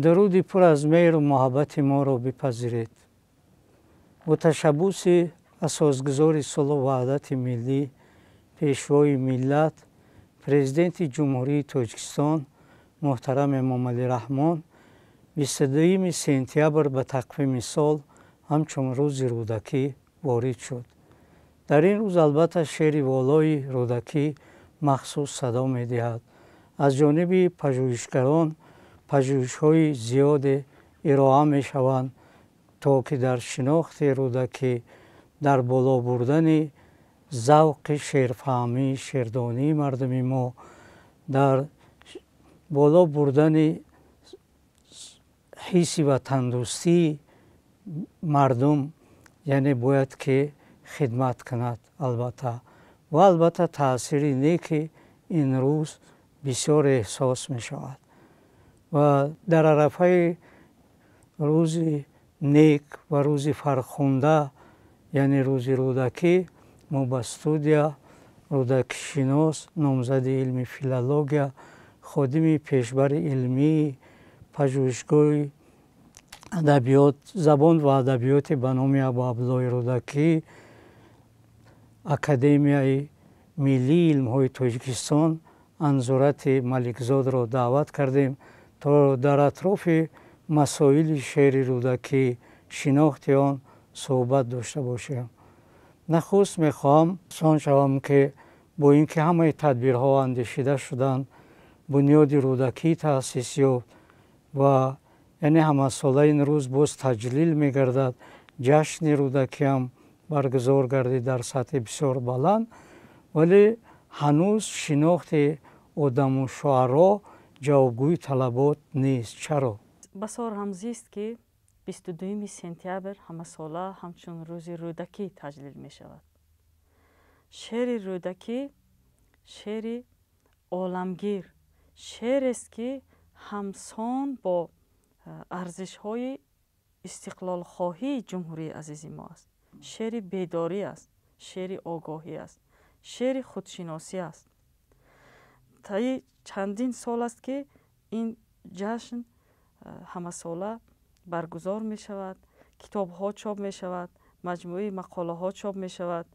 Дуруди пур аз меҳру муҳаббати моро бипазиред. Бо ташаббуси асосгузори сулҳу ваҳдати миллӣ, пешвои миллат, Президенти Ҷумҳурии Тоҷикистон муҳтарам Эмомалӣ Раҳмон 22 сентябр ба тақвими сол ҳамчун рӯзи Рӯдакӣ ворид шуд. Дар ин рӯз албатта шеъри волои Рӯдакӣ махсус садо медиҳад. Аз ҷониби пажӯҳишгарон пажӯҳишҳои зиёде ироа мешаванд, то ки дар шинохти Рӯдакӣ, дар боло бурдани завқи шеърфаҳмӣ, шеърдонии мардуми мо, дар боло бурдани ҳисси ватандӯстии мардум, яъне бояд ки хидмат кунад албатта. Ва албатта таъсири неки ин рӯз бисёр эҳсос мешавад. Ва дар арафаи рӯзи нек ва рӯзи фархунда, яъне рӯзи Рӯдакӣ, мо ба студия рӯдакишинос, номзади илми филология, ходими пешбари илмии пажӯҳишгоҳи адабиёт, забон ва адабиёти ба номи Абу Абдуллоҳи Рӯдакӣ, Академияи миллии илмҳои Тоҷикистон Анзурати Маликзодро даъват кардем, то дар атрофи масоили шеъри Рӯдакӣ, шинохти он суҳбат дошта бошем. Нахуст мехоҳам сон шавам, ки бо ин ки ҳамаи тадбирҳо андешида шуданд, бунёди Рӯдакӣ таъсис ёфт ва яъне ҳамасола ин рӯз боз таҷлил мегардад, ҷашни Рӯдакиам баргузор гардид дар сатҳи бисёр баланд, вале ҳанӯз шинохти одаму шуаро ҷавобгӯи талабот нест. Чаро? Басор ҳамзист, ки 22 сентябр ҳамасола ҳамчун рӯзи Рӯдакӣ таҷлил мешавад. Шеъри Рӯдакӣ шеъри оламгир, шеърест, ки ҳамсон бо арзишҳои истиқлолхоҳии ҷумҳурии азизи мо аст. Шеъри бедорӣ аст, шеъри огоҳӣ аст, шеъри худшиносӣ аст. Таи чандин сол аст, ки ин ҷашн ҳамасола баргузор мешавад, китобҳо чоп мешавад, маҷмӯаи мақолаҳо чоп мешавад.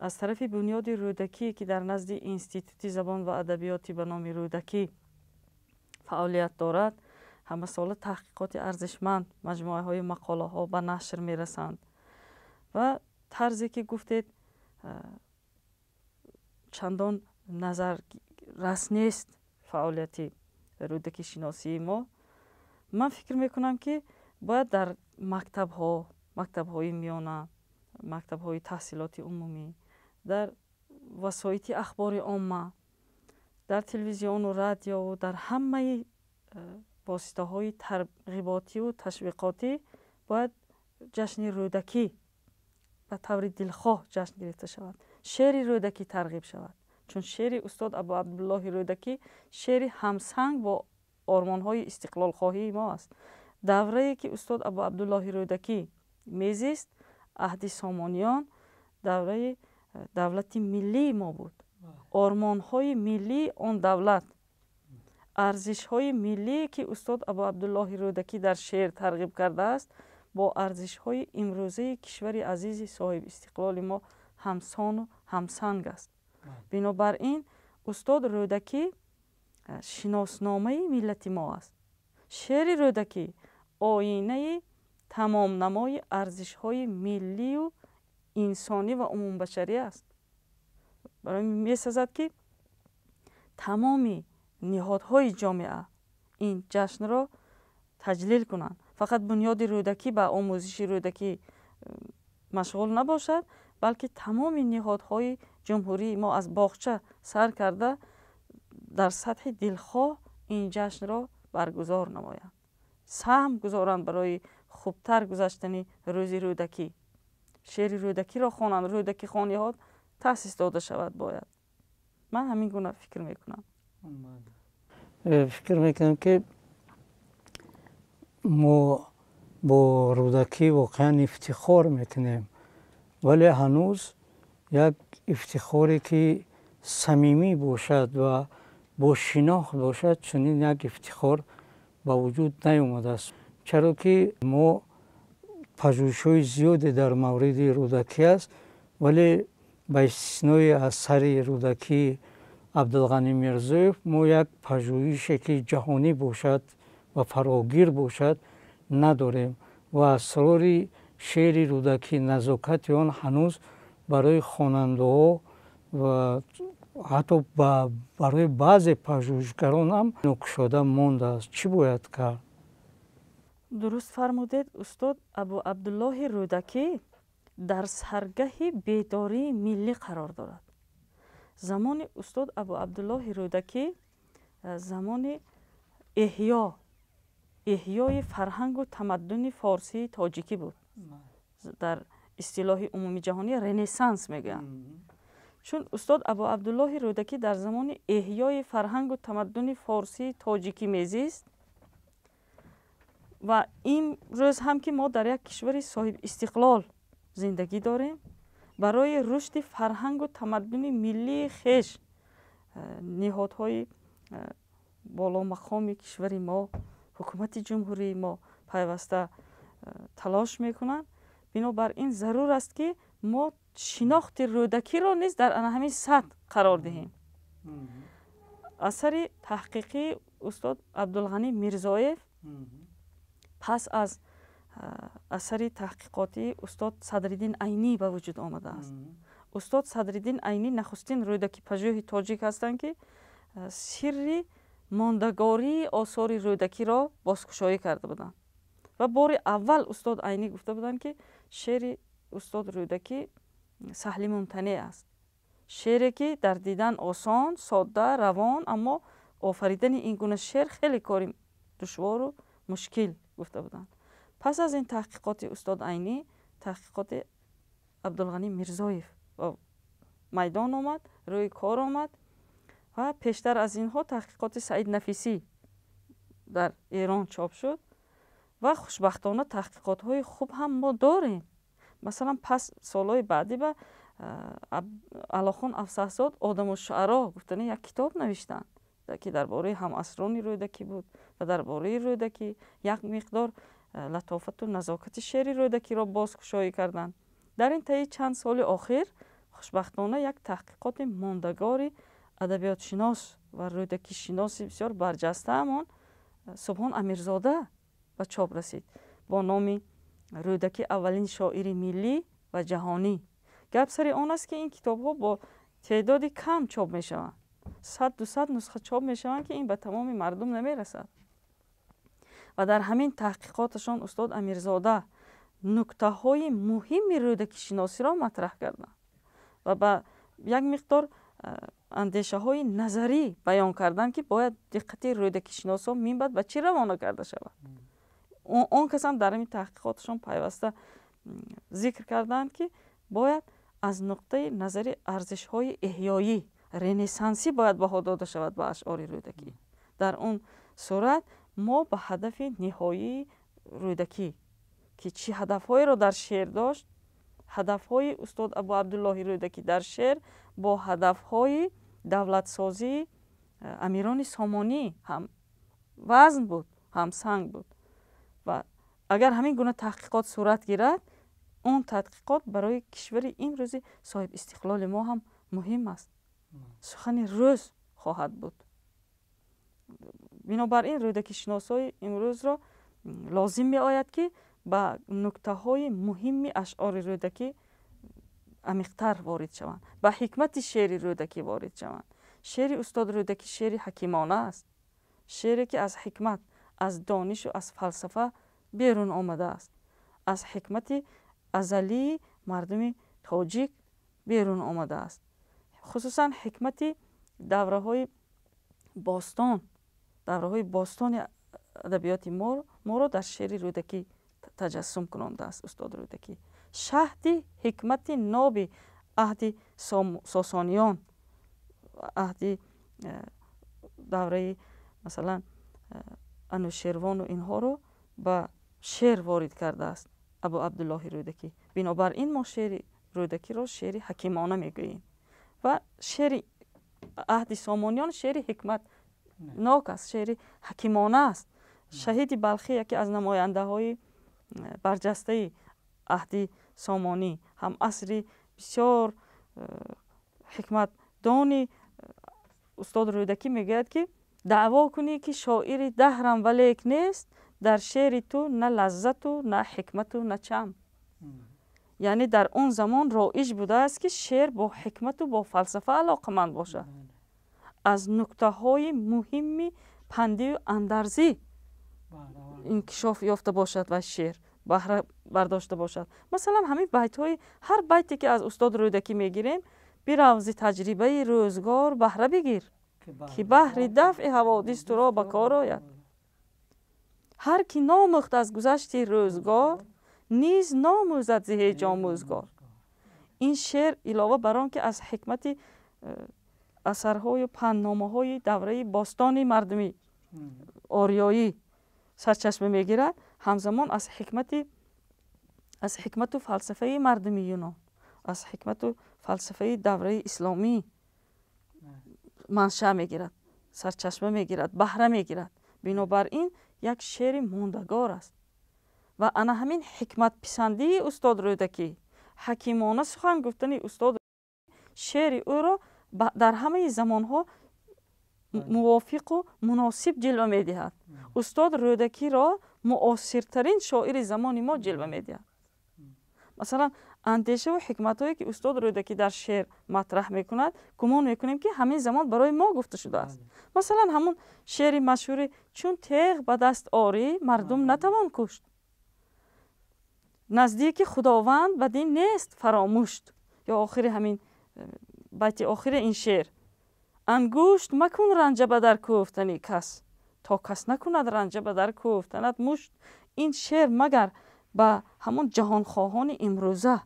Аз тарафи бунёди Рӯдакӣ, ки дар назди Институти забон ва адабиёти ба номи Рӯдакӣ фаъолият дорад, ҳамасола таҳқиқоти арзишманд, маҷмӯаҳои мақолаҳо ба нашр мерасанд. Ва тарзе ки гуфтед, чандон назаррас нест фаъолияти рӯдакишиносии мо. Ман фикр мекунам, ки бояд дар мактабҳо, мактабҳои миёна, мактабҳои таҳсилоти умумӣ, дар васоити ахбори омма, дар телевизиону радиову дар ҳамаи воситаҳои тарғиботиву ташвиқотӣ бояд ҷашни Рӯдакӣ ба таври дилхоҳ ҷашн гирифта шавад, шеъри Рӯдакӣ тарғиб шавад, чун шеъри устод Абу Абдуллоҳи Рӯдакӣ шеъри ҳамсанг бо ормонҳои истиқлолхоҳии мо аст. Даврае ки устод Абу Абдуллоҳи Рӯдакӣ мезист, аҳди Сомониён, давраи давлати миллии мо буд. Ормонҳои миллии он давлат, арзишҳои миллие, ки устод Абу Абдуллоҳи Рӯдакӣ дар шеър тарғиб кардааст, бо арзишҳои имрӯзаи кишвари азизи соҳибистиқлоли мо ҳамсону ҳамсанг аст. Бинобар ин устод Рӯдакӣ шиносномаи миллати мо аст. Шеъри Рӯдакӣ оинаи тамомнамои арзишҳои миллию инсонӣ ва умумбашарӣ аст. Барои месазад, ки тамоми ниҳодҳои ҷомеа ин ҷашнро таҷлил кунанд. Фақат бунёди Рӯдакӣ ба омӯзиши Рӯдакӣ машғул набошад, балки тамоми ниҳодҳои ҷумҳурии мо аз боғча сар карда дар сатҳи дилхоҳ ин ҷашнро баргузор намоянд, саҳм гузоранд барои хубтар гузаштани рӯзи Рӯдакӣ, шеъри Рӯдакиро хонанд, рӯдакихониҳо таъсис дода шавад бояд. Ман ҳамин гуна фикр мекунам. Фикр мекунам, ки мо бо Рӯдакӣ воқеан ифтихор мекунем, вале ҳанӯз як ифтихоре, ки самимӣ бошад ва бо шинохт бошад, чунин як ифтихор ба вуҷуд наёмадааст. Чаро ки мо пажӯҳишҳои зиёде дар мавриди Рӯдакӣ аст, вале ба истиснои асари Рӯдакӣ Абдулғанӣ Мирзоев мо як пажӯҳише ки ҷаҳонӣ бошад ва фарогир бошад надорем ва асрори шеъри Рӯдакӣ, назокати он ҳанӯз барои хонандаҳо ва ҳатто барои баъзе пажӯҳишгарон ҳам нокушода мондааст. Чӣ бояд кард? Дуруст фармудед, устод Абу Абдуллоҳи Рӯдакӣ дар саргаҳи бедории миллӣ қарор дорад. Замони устод Абу Абдуллоҳи Рӯдакӣ замони эҳёи фарҳангу тамаддуни форсии тоҷикӣ буд. Дар истилоҳи умумии ҷаҳонӣ ренессанс мегӯянд. Чун устод Абу Абдуллоҳи Рӯдакӣ дар замони эҳёи фарҳангу тамаддуни форсии тоҷикӣ мезист ва имрӯз ҳам ки мо дар як кишвари соҳибистиқлол зиндагӣ дорем, барои рушди фарҳангу тамаддуни миллии хеш ниҳодҳои боломақоми кишвари мо, ҳукумати ҷумҳурии мо пайваста талош мекунанд. Бинобар ин зарур аст, ки мо шинохти Рӯдакиро низ дар ана ҳамин сатҳ қарор диҳем. Асари таҳқиқии устод Абдулғанӣ Мирзоев пас аз асари таҳқиқотии устод Садриддин Айнӣ ба вуҷуд омадааст. Устод Садриддин Айнӣ нахустин рӯдакипажӯҳи тоҷик ҳастанд, ки сирри мондагории осори Рӯдакиро бозкушоӣ карда буданд ва бори аввал устод Айнӣ гуфта буданд, ки шеъри устод Рӯдакӣ саҳли мумтанеъ аст, шеъре ки дар дидан осон, содда, равон, аммо офаридани ин гуна шеър хеле кори душвору мушкил гуфта буданд. Пас аз ин таҳқиқоти устод Айнӣ таҳқиқоти Абдулғанӣ Мирзоев ба майдон омад, рӯи кор омад ва пештар аз инҳо таҳқиқоти Саид Нафисӣ дар Эрон чоп шуд ва хушбахтона таҳқиқотҳои хуб ҳам мо дорем. Масалан, пас солҳои баъдӣ ба Алохон Афсаҳзод «Одаму шуаро» гуфтани як китоб навиштанд, ки дар бораи ҳамасрони Рӯдакӣ буд ва дар бораи Рӯдакӣ як миқдор латофату назокати шеъри Рӯдакиро бозкушоӣ карданд. Дар ин таи чанд соли охир хушбахтона як таҳқиқоти мондагори адабиётшинос ва рӯдакишиноси бисёр барҷастаамон Субҳон Амирзода ба чоп расид бо номи «Рӯдакӣ аввалин шоири миллӣ ва ҷаҳонӣ». Гап сари он аст, ки ин китобҳо бо теъдоди кам чоп мешаванд, 100-200 нусха чоп мешаванд, ки ин ба тамоми мардум намерасад. Ва дар ҳамин таҳқиқоташон устод Амирзода нуктаҳои муҳими рӯдакишиносиро матраҳ карданд ва ба як миқдор андешаҳои назарӣ баён карданд, ки бояд диққати рӯдакишиносон минбаъд ба чӣ равона карда шавад. Он кас ҳам дар ҳамин таҳқиқоташон пайваста зикр карданд, ки бояд аз нуқтаи назари арзишҳои эҳёӣ, ренессансӣ бояд баҳо дода шавад ба ашъори Рӯдакӣ. Дар он сурат мо ба ҳадафи ниҳоии Рӯдакӣ, ки чӣ ҳадафҳоеро дар шеър дошт, ҳадафҳои устод Абу Абдуллоҳи Рӯдакӣ дар шеър бо ҳадафҳои давлатсозии амирони Сомонӣ ҳам вазн буд, ҳам санг буд. Ва агар ҳамин гуна таҳқиқот сурат гирад, он тадқиқот барои кишвари имрӯзи соҳибистиқлоли мо ҳам муҳим аст, сухани рӯз хоҳад буд. Бинобар ин рӯдакишиносҳои имрӯзро лозим меояд, ки ба нуктаҳои муҳими ашъори Рӯдакӣ амиқтар ворид шаванд, ба ҳикмати шеъри Рӯдакӣ ворид шаванд. Шеъри устод Рӯдакӣ шеъри ҳакимона аст, шеъре ки аз ҳикмат, аз донишу аз фалсафа берун омадааст, аз ҳикмати азалии мардуми тоҷик берун омадааст, хусусан ҳикмати давраҳои бостон, давраҳои бостони адабиёти моро дар шеъри Рӯдакӣ таҷассум кунондааст устод Рӯдакӣ. Шаҳди ҳикмати ноби аҳди Сосониён, аҳди давраи масалан Анушервону инҳоро ба шеър ворид кардааст Абу Абдуллоҳи Рӯдакӣ. Бинобар ин мо шеъри Рӯдакиро шеъри ҳакимона мегӯем ва шеъри аҳди Сомониён шеъри ҳикматнок аст, шеъри ҳакимона аст. Шаҳиди Балхӣ яке аз намояндаҳои барҷастаи аҳди Сомонӣ, ҳам асри бисёр ҳикматдони устод Рӯдакӣ мегӯяд, ки даъво кунӣ, ки шоири даҳрам, валек нест дар шеъри ту на лаззату, на ҳикмату, на чам. Яъне дар он замон роиҷ будааст, ки шеър бо ҳикмату бо фалсафа алоқаманд бошад, аз нуктаҳои муҳимми пандию андарзӣ инкишоф ёфта бошад ва шеър баҳра бардошта бошад. Масалан, ҳамин байтҳои, ҳар байте ки аз устод Рӯдакӣ мегирем: бирав, зи таҷрибаи рӯзгор баҳра бигир, ки баҳри дафъи ҳаводис туро ба кор ояд. Ҳар ки номӯхт аз гузашти рӯзгор, низ номӯзад зи ҳеҷ омӯзгор. Ин шеър, илова бар он ки аз ҳикмати асарҳою пандномаҳои давраи бостони мардуми ориёӣ сарчашма мегирад, ҳамзамон аз ҳикмату фалсафаи мардуми юнон, аз ҳикмату фалсафаи давраи исломӣ маншаъ мегирад, сарчашма мегирад, баҳра мегирад. Бинобар ин як шеъри мондагор аст. Ва ана ҳамин ҳикматписандии устод Рӯдакӣ, ҳакимона сухан гуфтани устод шеъри ӯро дар ҳамаи замонҳо мувофиқу муносиб ҷилва медиҳад. Устод Рӯдакиро муосиртарин шоири замони мо ҷилва медиҳад. Масалан, андешаву ҳикматҳое, ки устод Рӯдакӣ дар шеър матраҳ мекунад, гумон мекунем, ки ҳамин замон барои мо гуфта шудааст. Масалан, ҳамун шеъри машҳури «Чун теғ ба даст орӣ, мардум натавон кушт», наздики Худованд бадин нест фаромӯшт, ё охири ҳамин байти охири ин шеър: ангушт макун ранҷа ба дар кӯфтани кас, то кас накунад ранҷа ба дар кӯфтанат мушт. Ин шеър магар ба ҳамон ҷаҳонхоҳони имрӯза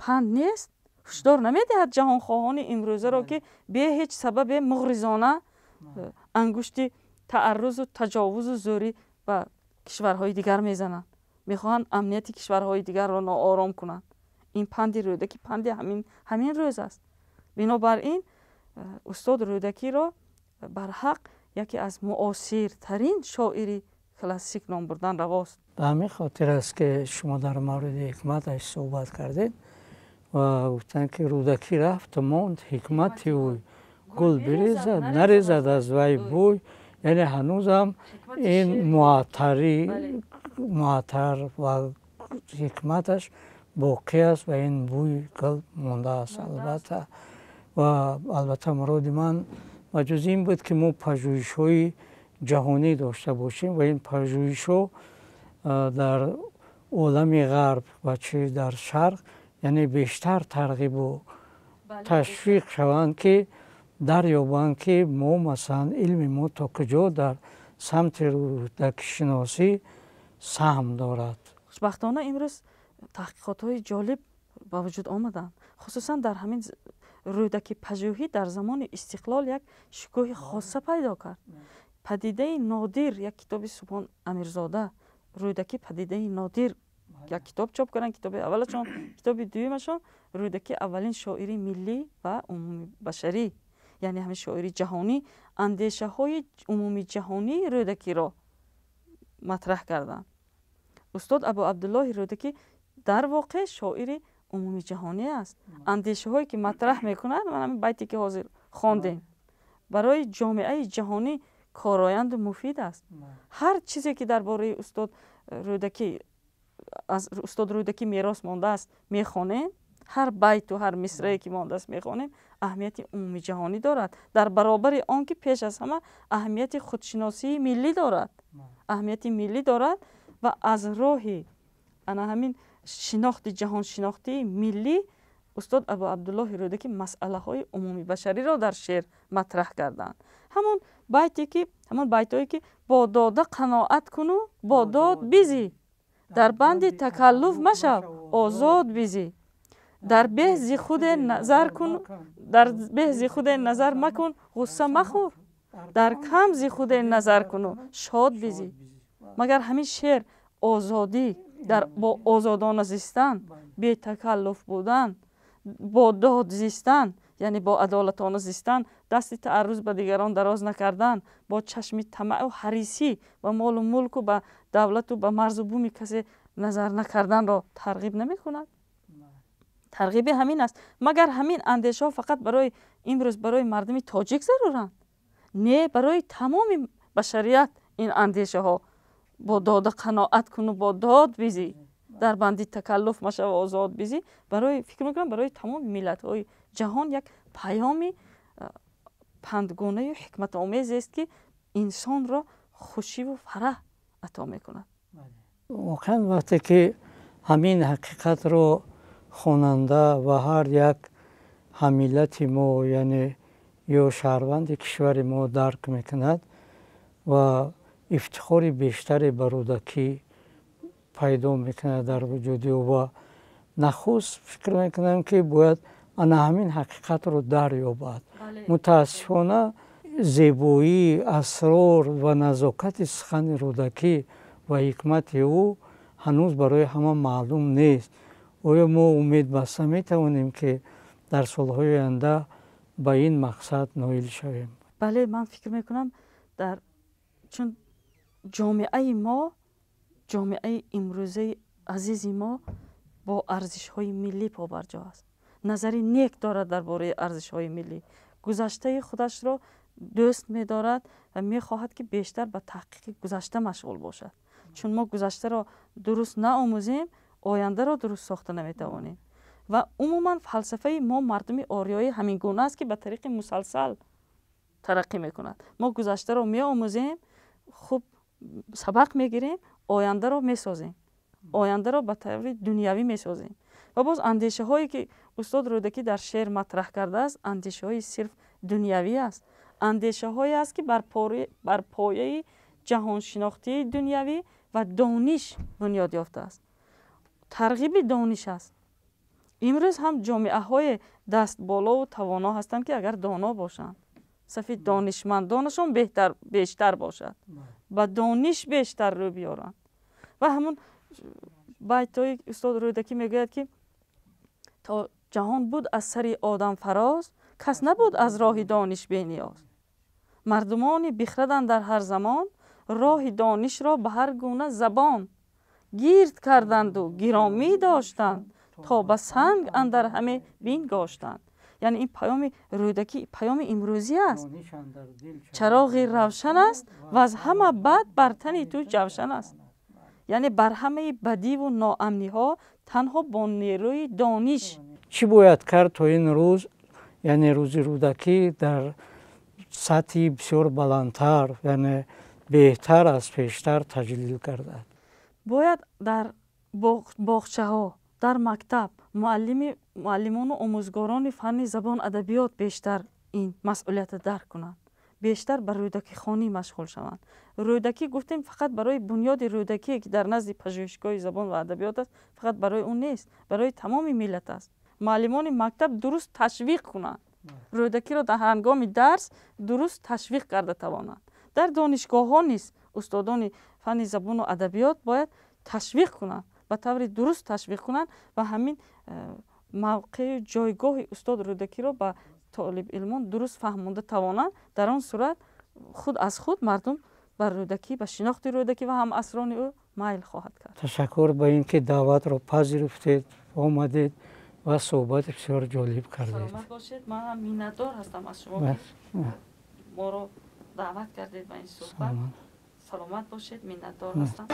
панд нест? Ҳушдор намедиҳад ҷаҳонхоҳони имрӯзаро, ки бе ҳеҷ сабабе муғризона ангушти тааррузу таҷовузу зӯрӣ ба кишварҳои дигар мезананд, мехоҳанд амнияти кишварҳои дигарро ноором кунанд? Ин панди Рӯдакӣ панди ҳамин рӯз аст. Бинобар ин устод Рӯдакиро барҳақ яке аз муосиртарин шоири классик ном бурдан равост. Ба ҳамин хотир аст, ки шумо дар мавриди ҳикматаш суҳбат кардед ва гуфтанд, ки Рӯдакӣ рафту монд ҳикмати ӯй, гул бирезад, нарезад аз вай бӯй. Яъне ҳанӯзам ин муаттарӣ, муаттар ва ҳикматаш боқӣ аст ва ин бӯи гул мондааст. Албатта, ва албатта муроди ман ва ҷуз ин буд, ки мо пажӯҳишҳои ҷаҳонӣ дошта бошем ва ин пажӯҳишҳо дар олами ғарб ва чи дар шарқ, яъне бештар тарғибу ташвиқ шаванд, ки дарёбанд, ки мо, масалан, илми мо то куҷо дар самти рӯдакишиносӣ саҳм дорад. Хушбахтона, имрӯз таҳқиқотҳои ҷолиб ба вуҷуд омаданд. Хусусан дар ҳамин рӯдакипажӯҳӣ дар замони истиқлол як шукӯҳи хоса пайдо кард. Падидаи нодир, як китоби Субҳон Амирзода, «Рӯдакӣ падидаи нодир», як китоб чоп карданд, китоби аввалашон. Китоби дуюмашон «Рӯдакӣ аввалин шоири миллӣ ва умумибашарӣ», яъне ҳамин шоири ҷаҳонӣ, андешаҳои умумиҷаҳонии Рӯдакиро матраҳ карданд. Устод Абу Абдуллоҳи Рӯдакӣ дар воқеъ шоири умумиҷаҳонӣ аст. Андешаҳое, ки матраҳ мекунад, ман ҳамин байте, ки ҳозир хондем, барои ҷомеаи ҷаҳонӣ короянду муфид аст. Ҳар чизе, ки дар бораи устод Рӯдакӣ, аз устод Рӯдакӣ мерос мондааст, мехонем, ҳар байту ҳар мисрае, ки мондааст, мехонем, аҳамияти умумиҷаҳонӣ дорад, дар баробари он ки пеш аз ҳама аҳамияти худшиносии миллӣ дорад, аҳамияти миллӣ дорад ва аз роҳи ана ҳамин шинохти ҷаҳоншинохтии миллӣ устод Абу Абдуллоҳи Рӯдакӣ масъалаҳои умумибашариро дар шеър матраҳ карданд. Ҳамон байте ки, ҳамон байтҳое, ки бо дода қаноат куну бо дод бизӣ, дар банди такаллуф машав, озод бизӣ, дар беҳ зи худе назар кун, дар беҳ зи худе назар макун, ғусса махӯр, дар кам зи худе назар куну шод бизӣ. Магар ҳамин шеър озодӣ, дар бо озодона зистан, бетакаллуф будан, бо дод зистан. Яъне бо адолатона зистан, дасти таарруз ба дигарон дароз накардан, бо чашми тамаъу ҳарисӣ ба молу мулку, ба давлату ба марзу буми касе назар накарданро тарғиб намекунад. Тарғиби ҳамин аст. Магар ҳамин андешаҳо фақат барои имрӯз, барои мардуми тоҷик заруранд? Не, барои тамоми башарият ин андешаҳо. Бо дода қаноат куну бо дод бизӣ, дар банди такаллуф машав, озод бизӣ. Барои, фикр мекунам, барои тамоми миллатҳои ҷаҳон як паёми пандгунаю ҳикматомезест, ки инсонро хушиву фараҳ ато мекунад. Воқеан, вақте ки ҳамин ҳақиқатро хонанда ва ҳар як ҳаммиллати мо, яъне ё шаҳрванди кишвари мо дарк мекунад ва ифтихори бештаре ба Рӯдакӣ пайдо мекунад дар вуҷуди ӯ. Ва нахуст фикр мекунам, ки бояд ана ҳамин ҳақиқатро дарёбад. Мутаассифона, зебоӣ, асрор ва назокати сухани Рӯдакӣ ва ҳикмати ӯ ҳанӯз барои ҳама маълум нест. Оё мо умед баста метавонем, ки дар солҳои оянда ба ин мақсад ноил шавем? Бале, ман фикр мекунам, дар чун ҷомеаи мо, ҷомеаи имрӯзаи азизи мо бо арзишҳои миллӣ побарҷо аст, назари нек дорад дар бораи арзишҳои миллӣ, гузаштаи худашро дӯст медорад ва мехоҳад, ки бештар ба таҳқиқи гузашта машғул бошад. Чун мо гузаштаро дуруст наомӯзем, ояндаро дуруст сохта наметавонем. Ва умуман фалсафаи мо, мардуми ориёӣ, ҳамин гуна аст, ки ба тариқи мусалсал тараққӣ мекунад. Мо гузаштаро меомӯзем, хуб сабақ мегирем, ояндаро месозем, ояндаро ба таври дунявӣ месозем. Ва боз андешаҳое, ки устод Рӯдакӣ дар шеър матраҳ кардааст, андешаҳои сирф дунявӣ аст, андешаҳое аст, ки бар пояи ҷаҳоншинохтии дунявӣ ва дониш бунёд ёфтааст, тарғиби дониш аст. Имрӯз ҳам ҷомеаҳое дастболову тавоно ҳастанд, ки агар доно бошанд, сафи донишмандонашон беҳтар, бештар бошад, ба дониш бештар рӯ биёранд. Ва ҳамун байтҳои устод Рӯдакӣ мегӯяд, ки то ҷаҳон буд аз сари одам фароз, кас набуд аз роҳи дониш бениёз. Мардумони бихраданд дар ҳар замон роҳи донишро ба ҳар гуна забон гирд карданду гиромӣ доштанд, то ба санг андар ҳаме бингоштанд. Яъне ин паёми Рӯдакӣ паёми имрӯзӣ аст. Чароғи равшан аст ва аз ҳама бад бар тани ту ҷавшан аст. Яъне бар ҳамаи бадиву ноамниҳо танҳо бо нерӯи дониш. Чӣ бояд кард, то ин рӯз, яъне рӯзи Рӯдакӣ, дар сатҳи бисёр баландтар, яъне беҳтар аз пештар таҷлил гардад? Бояд дар боғчаҳо, дар мактаб муаллимону омӯзгорони фанни забон, адабиёт бештар ин масъулиятро дарк кунанд, бештар ба рӯдакихонӣ машғул шаванд. Рӯдакӣ гуфтем, фақат барои бунёди Рӯдакие, ки дар назди пажӯҳишгоҳи забон ва адабиёт аст, фақат барои ӯ нест, барои тамоми миллат аст. Муаллимони мактаб дуруст ташвиқ кунанд Рӯдакиро, дар ҳангоми дарс дуруст ташвиқ карда тавонанд. Дар донишгоҳҳо низ устодони фанни забону адабиёт бояд ташвиқ кунанд, ба таври дуруст ташвиқ кунанд ва ҳамин мавқею ҷойгоҳи устод Рӯдакиро ба толибилмон дуруст фаҳмонда тавонанд. Дар он сурат худ аз худ мардум ба Рӯдакӣ, ба шинохти Рӯдакӣ ва ҳамасрони ӯ майл хоҳад кард. Ташаккур ба ин ки даъватро пазируфтед, омадед ва суҳбати бисёр ҷолиб кардед. Саломат бошед. Ман ҳам миннатдор ҳастам аз шумо, моро даъват кардед ба ин суҳбат. Саломат бошед, миннатдор ҳастам.